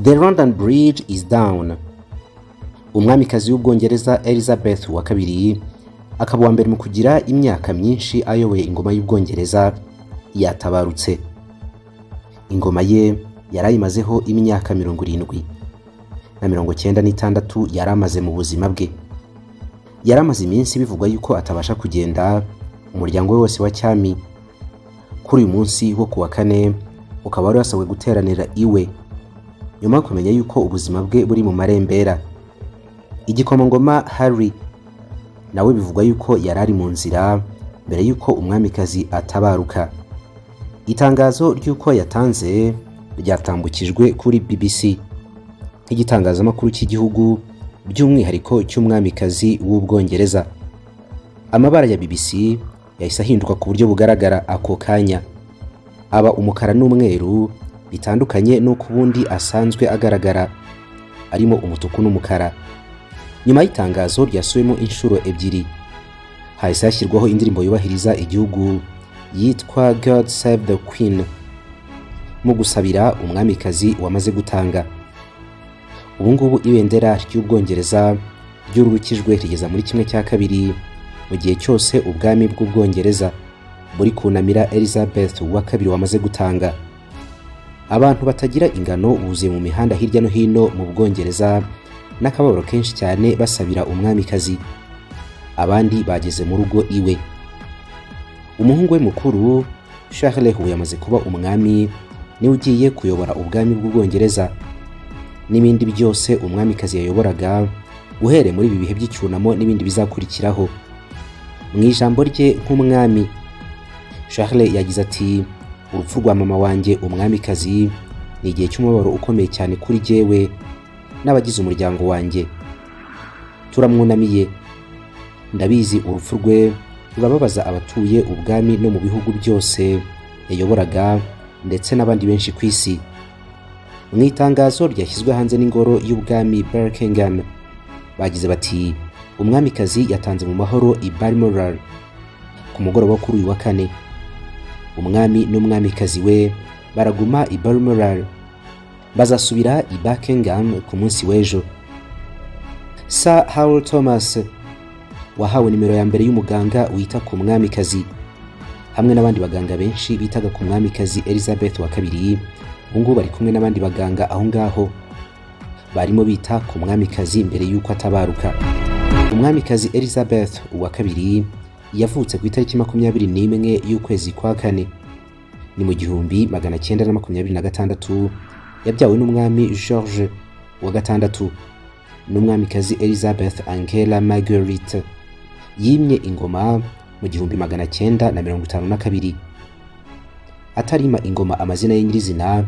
The London Bridge is down. Umwamikazi w'Ubwongereza Elizabeth wa Kabiri, akaba uwa mbere mu kugira imyaka myinshi ayoboye ingoma y'Ubwongereza, yatabarutse. Ingoma ye yari ayimazeho imyaka 76 yari amaze mu buzima bwe. Yari amaze iminsi bivugwa yuko atabasha kugenda. Umuryango we wose wa cyami kuri uyu munsi wo ku wa kane ukaba wari wasabwe guteranira iwe nyuma yo kumenya yuko ubuzima bwe buri mu marembera. Igikomangoma Harry nawe bivugwa yuko yari ari mu nzira mbere yuko umwamikazi atabaruka. Itangazo ry'uko yatanze ryatambukijwe kuri BBC nk'igitangazamakuru cy'igihugu, by'umwihariko cy'umwamikazi w'Ubwongereza. Amabara ya BBC yahise ahinduka ku buryo bugaragara ako kanya, aba umukara n'umweru, bitandukanye n'uko ubundi asanzwe agaragara arimo umutuku n'umukara. Nyuma y'itangazo ryasubiwemo inshuro ebyiri, hahise hashyirwaho indirimbo yubahiriza igihugu yitwa "God Save the Queen" mu gusabira umwamikazi wamaze gutanga. Ubu ngubu ibendera ry'Ubwongereza ryururukijwe rigeza muri 1/2 mu gihe cyose ubwami bw'Ubwongereza buri kunamira Elizabeth wa Kabiri wamaze gutanga. Abantu batagira ingano buzuye mu mihanda hirya no hino mu Bwongereza n'akababaro kenshi cyane, basabira umwamikazi. Abandi bageze mu rugo iwe. Umuhungu we mukuru Charles ubu yamaze kuba umwami, niwe ugiye kuyobora ubwami bw'Ubwongereza n'ibindi byose umwamikazi yayoboraga uhereye muri ibi bihe by'icyunamo n'ibindi bizakurikiraho. Mu ijambo rye nk'umwami, Charles yagize ati: "Urupfu rwa mama wanjye umwamikazi ni igihe cy'umubabaro ukomeye cyane kuri jyewe n'abagize umuryango wanjye. Turamwunamiye. Ndabizi urupfu rwe rurababaza abatuye ubwami no mu bihugu byose yayoboraga, ndetse n'abandi benshi ku isi." Mu itangazo ryashyizwe hanze n'ingoro y'ubwami Buckingham, bagize bati: "Umwamikazi yatanze mu mahoro i Balmoral ku mugoroba kuri uyu wa kane. Umwami n'umwamikazi we baraguma i Balmoral, bazasubira i Buckingham ku munsi w'ejo." Sir Harold Thomas wahawe nimero ya mbere y'umuganga wita ku mwamikazi hamwe n'abandi baganga benshi bitaga ku mwamikazi Elizabeth wa Kabiri, ubu ngubu bari kumwe n'abandi baganga aho ngaho barimo bita ku mwamikazi mbere y'uko atabaruka. Umwamikazi Elizabeth wa Kabiri yavutse ku itariki 21 y'ukwezi kwa kane, ni mu 1926. Yabyawe n'umwami George wa Gatandatu n'umwamikazi Elizabeth Angela Marguerite. Yimye ingoma mu 1952. Atarima ingoma, amazina ye nyirizina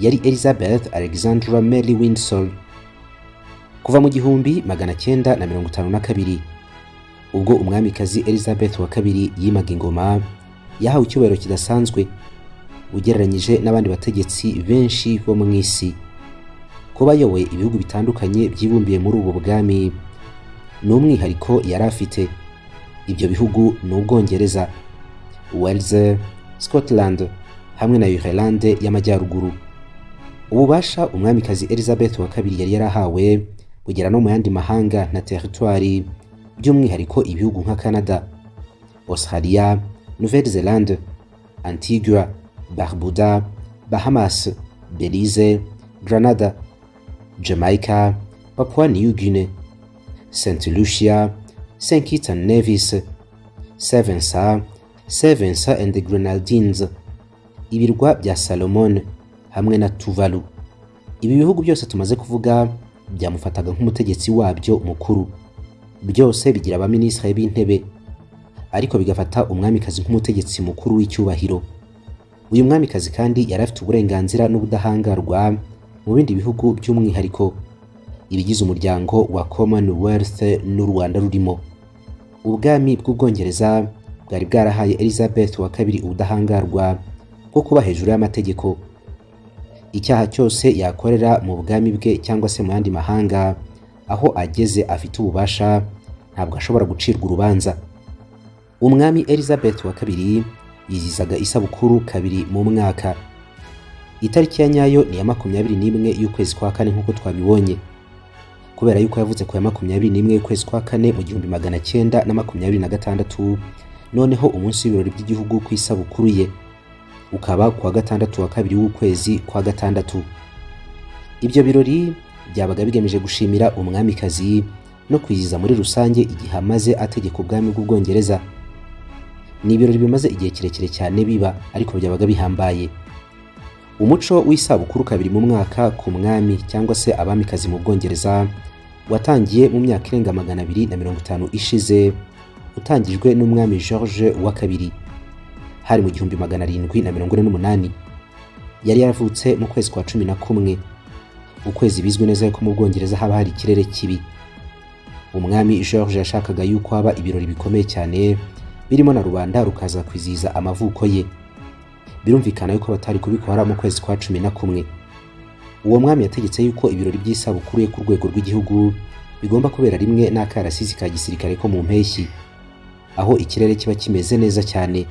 yari Elizabeth Alexandra Mary Windsor. Kuva mu 1952, ubwo umwamikazi Elizabeth wa Kabiri yimaga ingoma, yahawe icyubahiro kidasanzwe ugereranyije n'abandi bategetsi benshi bo mu isi. Kuba ayoboye ibihugu bitandukanye byibumbiye muri ubu bwami ni umwihariko yari afite. Ibyo bihugu ni Ubwongereza, Wales, Scotland hamwe na Ireland y'Amajyaruguru. Ububasha umwamikazi Elizabeth wa Kabiri yari yarahawe bugera no mu yandi mahanga na teritwari, by'umwihariko ibihugu nka Canada, Australia, Nouvelle Zelande, Antigua, Barbuda, Bahamas, Belize, Grenada, Jamaica, Papua New Guinea, St Lucia, St Kitts and Nevis, Saint Vincent and the Grenadines, ibirwa bya Salomon hamwe na Tuvalu. Ibi bihugu byose tumaze kuvuga byamufataga nk'umutegetsi wabyo mukuru. Byose bigira abaminisitiri b'intebe, ariko bigafata umwamikazi nk'umutegetsi mukuru w'icyubahiro. Uyu mwamikazi kandi yari afite uburenganzira n'ubudahangarwa mu bindi bihugu, by'umwihariko ibigize umuryango wa Commonwealth n'u Rwanda rurimo. Ubwami bw'Ubwongereza bwari bwarahaye Elizabeth wa Kabiri ubudahangarwa bwo kuba hejuru y'amategeko. Icyaha cyose yakorera mu bwami bwe cyangwa se mu yandi mahanga aho ageze afite ububasha, ntabwo ashobora gucirwa urubanza. Umwami Elizabeth wa Kabiri yizihizaga isabukuru kabiri mu mwaka. Itariki ya nyayo ni iya 21 y'ukwezi kwa kane nk'uko twabibonye. Kubera yuko yavutse ku ya 21 y'ukwezi kwa kane mu 1926, noneho umunsi w'ibirori by'igihugu ku isabukuru ye ukaba ku wa gatandatu wa kabiri w'ukwezi kwa gatandatu. Ibyo birori byabaga bigamije gushimira umwamikazi no kwizihiza muri rusange igihe amaze ategeka ubwami bw'Ubwongereza. Ni ibirori bimaze igihe kirekire cyane biba, ariko byabaga bihambaye. Umuco w'isabukuru kabiri mu mwaka ku mwami cyangwa se abamikazi mu Bwongereza watangiye mu myaka irenga 250 ishize, utangijwe n'umwami George wa kabiri. Hari mu 1748. Yari yaravutse mu kwezi kwa 11, ukwezi bizwi neza ko mu Bwongereza haba hari ikirere kibi. Umwami George yashakaga yuko haba ibirori bikomeye cyane birimo na rubanda rukaza kwizihiza amavuko ye. Birumvikana yuko batari kubikora mu kwezi kwa 11. Uwo mwami yategetse yuko ibirori by'isabukuru ye ku rwego rw'igihugu bigomba kubera rimwe n'akarasisi ka gisirikare ko mu mpeshyi, aho ikirere kiba kimeze neza cyane.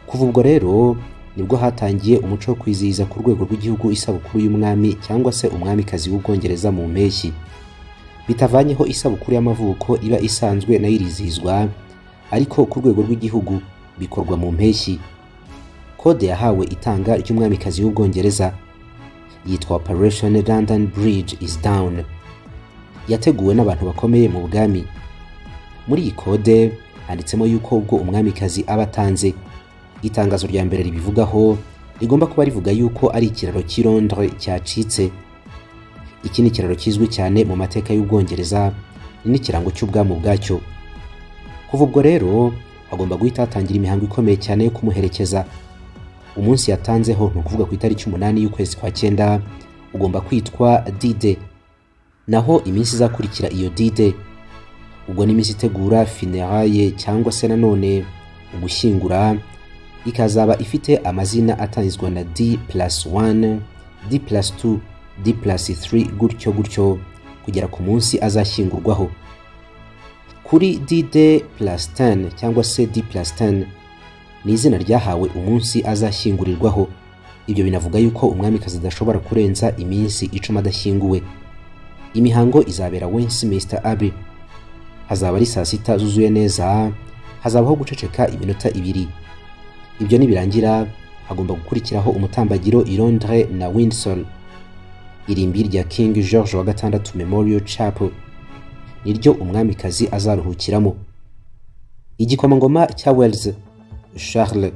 Kuva ubwo rero nibwo hatangiye umuco wo kwizihiza ku rwego rw'igihugu isabukuru y'umwami cyangwa se umwamikazi w'Ubwongereza mu mpeshyi. Bitavanyeho isabukuru y'amavuko iba isanzwe nayo irizihizwa, ariko ku rwego rw'igihugu bikorwa mu mpeshyi. Kode yahawe itanga ry'umwamikazi w'Ubwongereza yitwa Operation London Bridge is Down. Yateguwe n'abantu bakomeye mu bwami. Muri iyi kode handitsemo yuko ubwo umwamikazi aba atanze itangazo rya mbere ribivugaho, rigomba kuba rivuga yuko ari ikiraro cy'i Londres cyacitse. Iki ni ikiraro kizwi cyane mu mateka y'Ubwongereza, ni n'ikirango cy'ubwami ubwacyo. Kuva ubwo rero hagomba guhita hatangira imihango ikomeye cyane yo kumuherekeza. Umunsi yatanzeho, ni ukuvuga ku itariki 8 y'ukwezi kwa cyenda, ugomba kwitwa D-Day. Naho iminsi izakurikira iyo D-Day, ubwo ni iminsi itegura funérailles cyangwa se nanone ugushyingura, ikazaba ifite amazina atangizwa na D+1, D+2, D+3, gutyo gutyo kugera ku munsi azashyingurwaho kuri D-Day plus 10 cyangwa se D+10, ni izina ryahawe umunsi azashyingurirwaho. Ibyo binavuga yuko umwamikazi adashobora kurenza iminsi 10 adashyinguwe. Imihango izabera Westminster Abbey. Hazaba ari saa sita zuzuye neza, hazabaho guceceka iminota 2. Ibyo nibirangira hagomba gukurikiraho umutambagiro i Londres na Windsor. Irimbi rya King George wa gatandatu Memorial Chapel niryo umwamikazi azaruhukiramo. Igikomangoma cya Wales Charles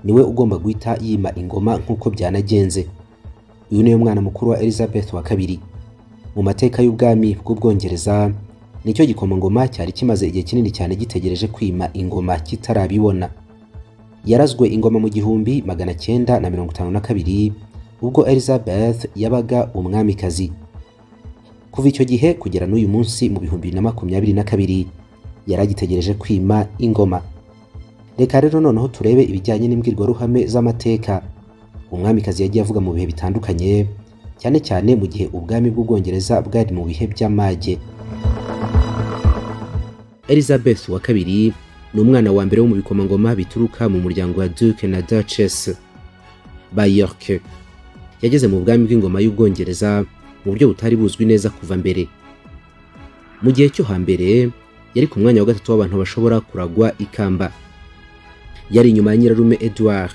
niwe ugomba guhita yima ingoma nk'uko byanagenze. Uyu niwe mwana mukuru wa Elizabeth wa kabiri. Mu mateka y'ubwami bw'Ubwongereza, nicyo gikomangoma cyari kimaze igihe kinini cyane gitegereje kwima ingoma kitarabibona. Yarazwe ingoma mu 1952, ubwo Elizabeth yabaga umwamikazi. Kuva icyo gihe kugera n'uyu munsi mu 2022, yari agitegereje kwima ingoma. Reka rero noneho turebe ibijyanye n'imbwirwaruhame z'amateka umwamikazi yagiye avuga mu bihe bitandukanye, cyane cyane mu gihe ubwami bw'Ubwongereza bwari mu bihe by'amage. Elizabeth wa kabiri ni umwana wa mbere wo mu bikomangoma bituruka mu muryango wa Duke na Duchess ba York. Yageze mu bwami bw'ingoma y'Ubwongereza mu buryo butari buzwi neza kuva mbere. Mu gihe cyo hambere yari ku mwanya wa gatatu w'abantu bashobora kuragwa ikamba. Yari inyuma ya nyirarume Edward,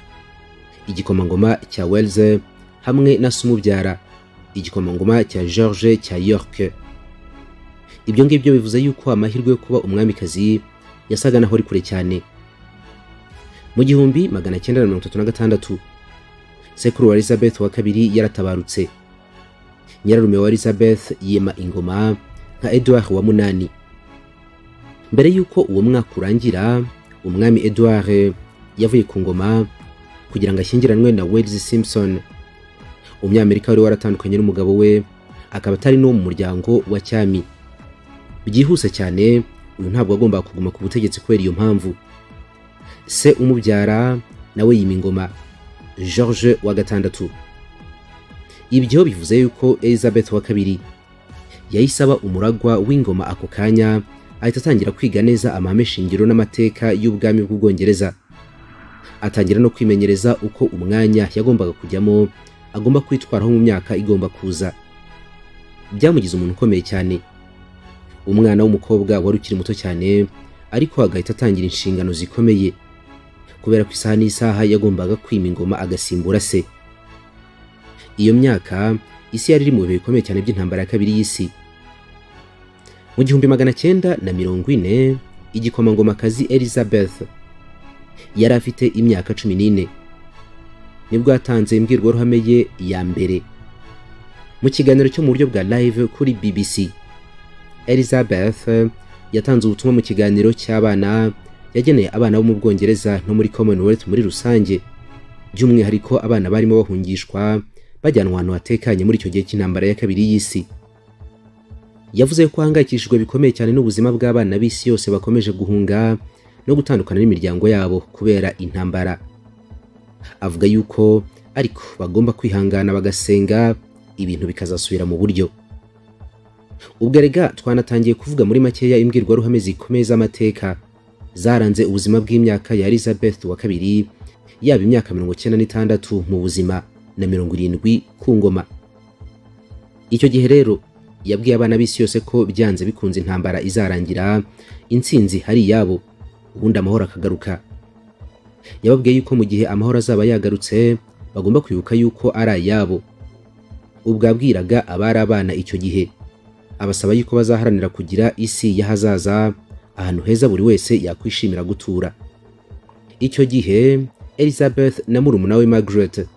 igikomangoma cya Wales, hamwe na se umubyara, igikomangoma cya George cya York. Ibyo ngibyo bivuze yuko amahirwe yo kuba umwamikazi yasaga naho ari kure cyane. Mu 1936, sekuru wa Elizabeth wa kabiri yaratabarutse. Nyirarume wa Elizabeth yima ingoma nka Edward wa munani. Mbere y'uko uwo mwaka urangira, umwami Edward yavuye ku ngoma kugira ngo ashyingiranwe na Wallis Simpson, umunyamerika wari waratandukanye n'umugabo we, akaba atari n'uwo mu muryango wa cyami. Byihuse cyane, uyu ntabwo agomba kuguma ku butegetsi kubera iyo mpamvu. Se umubyara nawe yima ingoma, George wa gatandatu. Ibyo bivuze yuko Elizabeth wa kabiri yahise aba umuragwa w'ingoma ako kanya, ahita atangira kwiga neza amahame shingiro n'amateka y'ubwami bw'Ubwongereza. Atangira no kwimenyereza uko umwanya yagombaga kujyamo agomba kwitwaraho mu myaka igomba kuza. Byamugize umuntu ukomeye cyane, umwana w'umukobwa wari ukiri muto cyane, ariko agahita atangira inshingano zikomeye, kubera ko isaha n'isaha yagombaga kwima ingoma agasimbura se. Iyo myaka isi yari iri mu bihe bikomeye cyane by'intambara ya kabiri y'isi. Mu 1940, igikomangomakazi Elizabeth yari afite imyaka 14, nibwo yatanze imbwirwaruhame ye ya mbere mu kiganiro cyo mu buryo bwa live kuri BBC. Elizabeth yatanze ubutumwa mu kiganiro cy'abana yageneye abana bo mu Bwongereza no muri Commonwealth muri rusange, by'umwihariko abana barimo bahungishwa bajyanwa ahantu hatekanye muri icyo gihe cy'intambara ya kabiri y'isi. Yavuze ko ahangayikishijwe bikomeye cyane n'ubuzima bw'abana b'isi yose bakomeje guhunga no gutandukana n'imiryango yabo kubera intambara. Avuga yuko ariko bagomba kwihangana bagasenga, ibintu bikazasubira mu buryo. Ubwo erega twanatangiye kuvuga muri makeya imbwirwaruhame zikomeye z'amateka zaranze ubuzima bw'imyaka ya Elizabeth wa kabiri, yaba imyaka 96 mu buzima na 70 ku ngoma. Icyo gihe rero yabwiye abana b'isi yose ko byanze bikunze intambara izarangira, intsinzi hari iyabo, ubundi amahoro akagaruka. Yababwiye yuko mu gihe amahoro azaba yagarutse bagomba kwibuka yuko ari ayabo. Ubwo abwiraga abari abana icyo gihe, abasaba yuko bazaharanira kugira isi y'ahazaza, ahantu heza buri wese yakwishimira gutura. Icyo gihe Elizabeth na murumuna we Margaret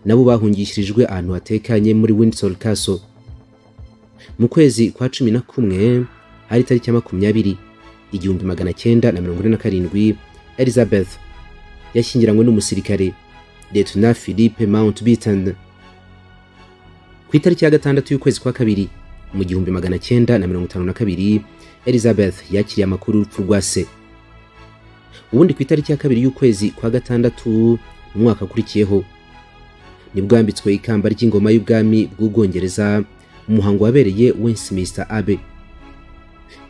nabo bahungishirijwe ahantu hatekanye muri Windsor Castle. Mu kwezi kwa 11, hari tariki ya 20, 1947, Elizabeth yashyingiranywe n'umusirikare Lieutenant Philippe Mountbatten. Ku itariki ya 6 y'ukwezi kwa kabiri mu 1952, Elizabeth yakiriye amakuru y'urupfu rwa se. Ubundi ku itariki ya 2 y'ukwezi kwa 6 mu mwaka ukurikiyeho, nibwo yambitswe ikamba ry'ingoma y'ubwami bw'Ubwongereza mu muhango wabereye Westminster Abbey.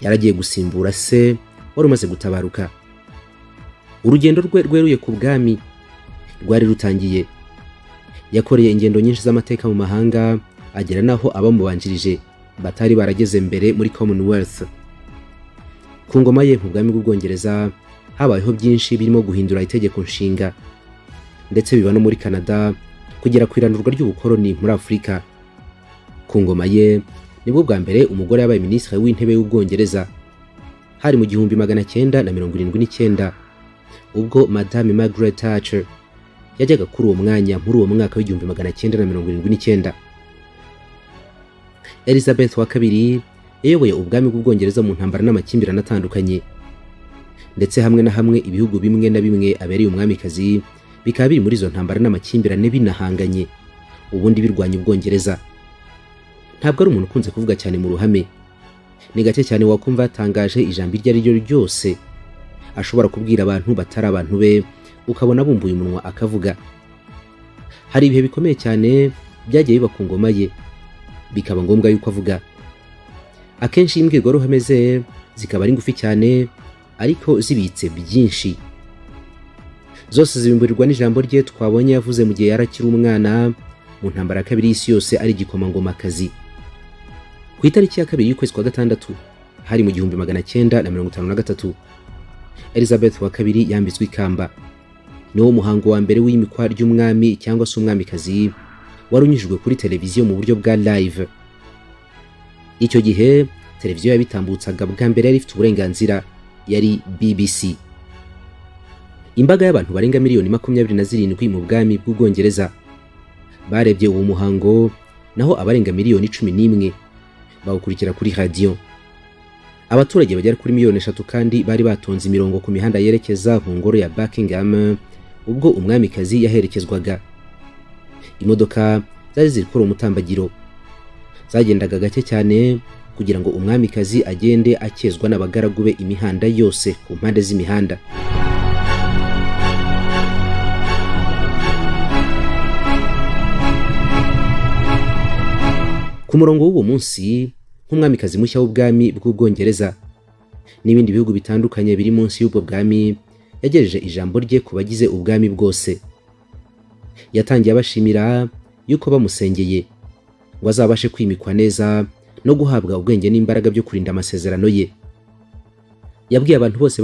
Yaragiye gusimbura se wari umaze gutabaruka. Urugendo rwe rweruye ku bwami rwari rutangiye. Yakoreye ingendo nyinshi z'amateka mu mahanga, agera naho abamubanjirije batari barageze mbere muri Commonwealth. Ku ngoma ye mu bwami bw'Ubwongereza habayeho byinshi birimo guhindura itegeko nshinga, ndetse biba no muri Canada, kugera ku irandurwa ry'ubukoloni muri Afurika. Ku ngoma ye nibwo bwa mbere umugore yabaye minisitiri w'intebe w'Ubwongereza. Hari mu 1979, ubwo Madame Margaret Thatcher yajyaga kuri uwo mwanya muri uwo mwaka wa 1979. Elizabeth wa kabiri yayoboye ubwami bw'Ubwongereza mu ntambara n'amakimbirane atandukanye, ndetse hamwe na hamwe ibihugu bimwe na bimwe abereye umwamikazi bikaba biri muri izo ntambara n'amakimbirane binahanganye, ubundi birwanya Ubwongereza. Ntabwo ari umuntu ukunze kuvuga cyane mu ruhame. Ni gake cyane wakumva yatangaje ijambo iryo ari ryo ryose ashobora kubwira abantu batari abantu be, ukabona bumbuye umunwa akavuga. Hari ibihe bikomeye cyane byagiye biba ku ngoma ye, bikaba ngombwa yuko avuga. Akenshi imbwirwaruhame ze zikaba ari ngufi cyane, ariko zibitse byinshi. Zose zibimburirwa n'ijambo rye twabonye yavuze mu gihe yari akiri umwana mu ntambara ya kabiri y'isi yose ari igikomangomakazi. Ku itariki ya 2 y'ukwezi kwa 6, hari mu 1953, Elizabeth wa kabiri yambitswe ikamba. Niwo muhango wa mbere w'iyimikwa ry'umwami cyangwa se umwamikazi wari unyujijwe kuri televiziyo mu buryo bwa live. Icyo gihe televiziyo yabitambutsaga bwa mbere yari ifite uburenganzira yari BBC. Imbaga y'abantu barenga miliyoni 27 mu bwami bw'Ubwongereza barebye uwo muhango, naho abarenga miliyoni 11 bawukurikira kuri radio. Abaturage bagera kuri miliyoni 3 kandi bari batonze imirongo ku mihanda yerekeza mu ngoro ya Buckingham ubwo umwamikazi yaherekezwaga. Imodoka zari ziri kuri umutambagiro zagendaga gake cyane kugira ngo umwamikazi agende akezwa n'abagaragu be imihanda yose ku mpande z'imihanda. Ku murongo w'uwo munsi, nk'umwamikazi mushya w'ubwami bw'Ubwongereza n'ibindi bihugu bitandukanye biri munsi y'ubwo bwami, Yagejeje ijambo rye ku bagize ubwami bwose. Yatangiye abashimira yuko bamusengeye ngo azabashe kwimikwa neza no guhabwa ubwenge n'imbaraga byo kurinda amasezerano ye. Yabwiye abantu bose bari